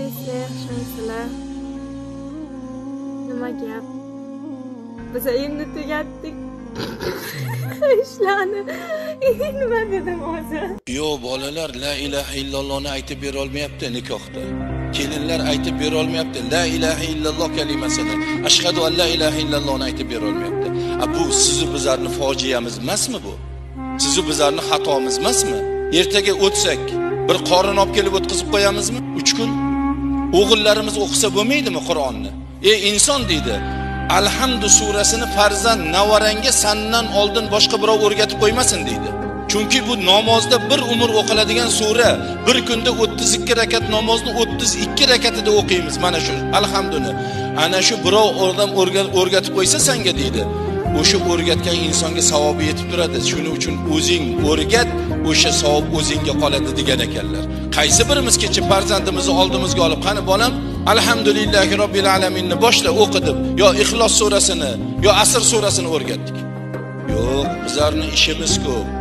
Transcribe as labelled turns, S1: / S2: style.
S1: Qalaysizlar, yaxshimisizlar? Nima gap? Biz endi tugatdik ishlarni. Nima dedim o'zi?
S2: Yo'q, bolalar la ilaha illallohni aytib bera olmayapti nikohda. Kelinlar aytib bera olmayapti la ilaha illalloh kalimasini. Ashhadu an la ilaha illallohni aytib bera olmayapti. A bu sizu bizlarning fojiamiz emasmi bu? Sizu bizlarning xatomiz emasmi? Ertaga o'tsak, bir qorin olib kelib o'tkazib qo'yamizmi? 3 kun. O'g'illarimiz o'qisa bo'lmaydimi Qur'onni? Ey inson deydi, Alhamdu surasini farzand navarangga sandan oldin boshqa birov o'rgatib qo'ymasin deydi. Chunki bu namozda bir umr o'qiladigan sura, bir kunda 32 rakat namozni 32 rakatida o'qiymiz mana shu Alhamduni. Ana shu birov odam o'rgatib qo'ysa senga deydi. O'sha o'rgatgan insonga savobi yetib turadi. Shuning uchun o'zing o'rgat, o'sha savob o'zingga qoladi degan ekanlar. Qaysi birimiz kecha farzandimizni oldimizga olib, qani bolam, Alhamdulillahi robbil alaminni boshla o'qi deb, yo Ixlos surasini, yo Asr surasini o'rgatdik. Yo'q, bizlarning ishimiz ko'p.